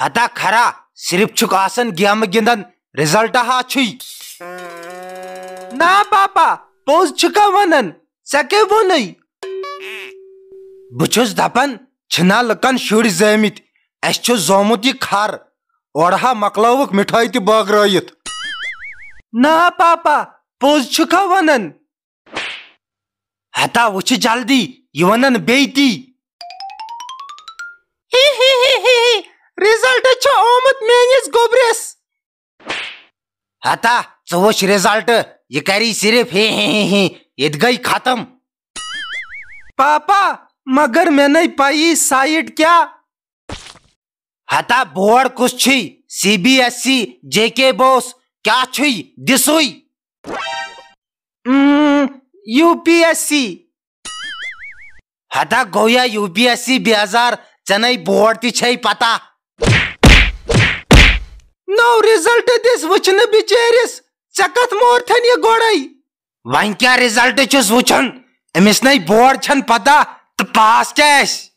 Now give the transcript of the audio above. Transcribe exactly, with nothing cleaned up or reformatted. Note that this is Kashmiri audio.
ہتا کھرا، صرف چھُکھ آسان گیمہٕ گِنٛدان، رزلٹ ہا چھُے۔ نا پاپا، پوٚز چھُکھا ونان؟ ژےٚ کٔمۍ ووٚنُے؟ بہٕ چھُس دپان، چھِنا لُکن شُرۍ زٲمٕتۍ، اسہِ چھُ زومُت یہِ کھر، اورٕ ہا مۄکلٲوٕکھ مِٹھٲے تہِ بٲگرٲیِتھ۔ نا پاپا، پوٚز چھُکھا ونان؟ ہتا وٕچھِ جلدی، یہِ ونان بیٚیہِ تی۔ ہی ہی ہی ہی ہی، رزلٹ چھُ آمُت میٲنِس گوٚبرِس۔ ہتا، ژٕ وٕچھ رزلٹ، یہِ کری صرف ہی ہی ہی ہی، ییٚتہِ گٔے ختم۔ پاپا، مگر مےٚ نے پَیی سایٹ کیٛاہ؟ ہتا بورڈ کُس چھُے؟ C B S E, J K BOSE, کیٛاہ چھُے؟ دِ سُے۔ اۭں، یو پی ایس سی۔ ہتا گویا یو پی ایس سی بیزار، ژےٚ نے بورڈ تہِ چھے پتہ۔ نوٚو رزلٹ دِس وٕچھنہٕ بِچٲرِس، ژےٚ کتھ مورتھن یہِ گۄڈے؟ وۄنۍ کیٛاہ رزلٹ چھُس وٕچھان؟ أمِس نے بورڈ چھَن پتہ تہٕ پاس کیٛاہ آسہِ؟